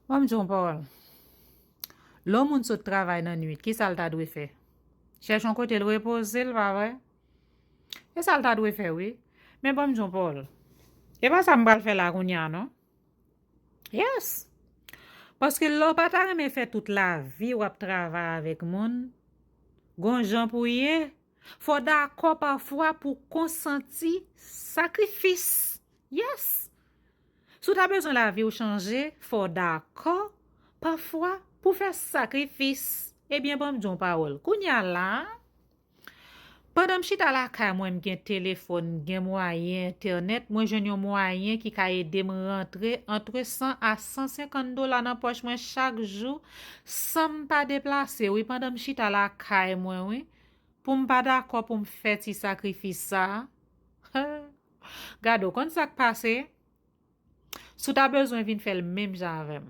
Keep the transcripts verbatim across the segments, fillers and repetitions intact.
Ban m di w yon pawòl. Lè yon moun sot travay nan nwit, ki sa l ta dwe fè? Chèche yon kote l repoze l, pa vre? E sa l ta dwe fè, wi. Men ban m di w yon pawòl. E pa sa m pral fè la kounye a, non. Yes. Paske lè w pa ta renmen fè tout lavi w ap travay avèk moun, gon jan pou ye, fò w dakò pafwa pou w konsanti sakrifis. Yes. Si w ta bezwen lavi w chanje, fò w dakò pafwa pou w fè sakrifis. Ebyen, ban m di w yon pawòl. Kounye a la, pandan m chita lakay mwen, m gen telefòn, m gen mwayen entènèt, mwen jwenn yon mwayen ki ka ede m rantre antre san a san senkant dola nan pòch mwen chak jou, san m pa deplase, wi, pandan m chita lakay mwen, wi, pou m pa dakò pou m fè ti sakrifis sa a. Gade, w konn sa k pase? Si w ta bezwen vin fè l menm jan avè m,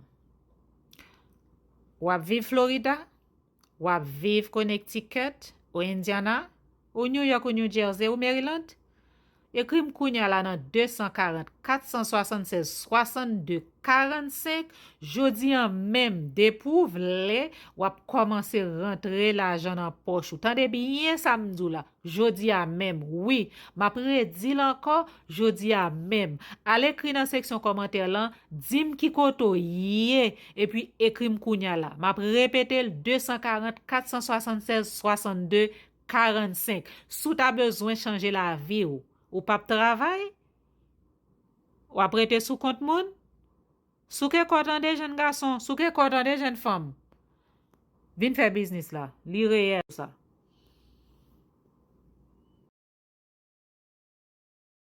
w ap viv Florida, w ap viv Connecticut, ou Indiana, ou New York, ou New Jersey, ou Maryland, ekri m kounye a la nan de san karant, kat san swasannsèz, swasannde, karannsenk. Jodi a menm, depi w vle, w ap kòmanse rantre lajan nan pòch ou. Tande byen sa m di w la. Jodi a menm, wi, m ap redi l ankò, jodi a menm. Al ekri nan seksyon kòmantè lan, di m ki kote w ye, epi ekri m kounye a la. M ap repete l, de san karant, kat san swasannsèz, swasannde, karannsenk. Si w ta bezwen chanje lavi w, ou p ap travay? W ap rete sou kont moun? Souke kò tande, jèn gason, souke kò tande, jèn fanm. Vin fè biznis la, li reyèl sa.